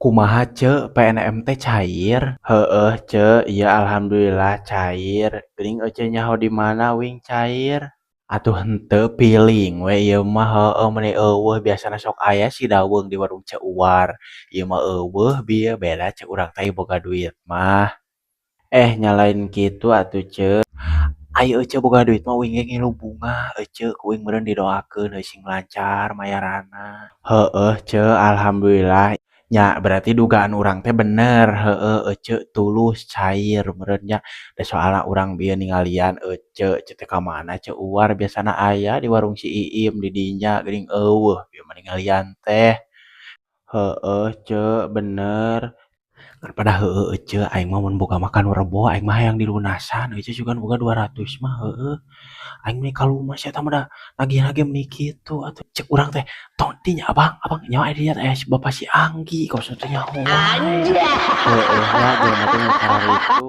Kumaha, Ce, PNM teh cair? Heueuh, Ce, ieu alhamdulillah cair. Geuning ece nyaho di mana uing cair? Atuh henteu, piling we ieu mah, heueuh, meuni euweuh. Biasana sok aya si daweung di warung Ceu Uwar. Ieu mah euweuh bieu, beda cek urang teh boga duit mah. Eh, nya lain kitu atuh, Ce. Ai ece boga duit mah uing ge ngilu bungah ece, ku uing meureun didoakeun sing lancar mayaranna. Heueuh, Ce, alhamdulillah. Nya berarti dugaan urang teh bener, heueuh, ece tulus cair meureun nya. Da soalna urang bieu ningalian ece, ece teh ka mana Ceu Uwar, biasana aya di warung si Iim di dinya, geuning euweuh bieu mah ningalian teh. Heueuh, Ce, bener. Ngan pada heueuh ece, aing mah mun boga mah ka nu Rebo, aing mah hayang dilunasan ece, sugan boga 200 mah, heueuh. Aing meni kalumas eta mah, da nagihna ge meuni kitu atuh. Cek urang teh tong dinya, Abang, abang nyaho aya di dinya teh aya si bapak si Anggi, kos teh nyaho wae. Heueuh nya, jelema teh nu kararitu.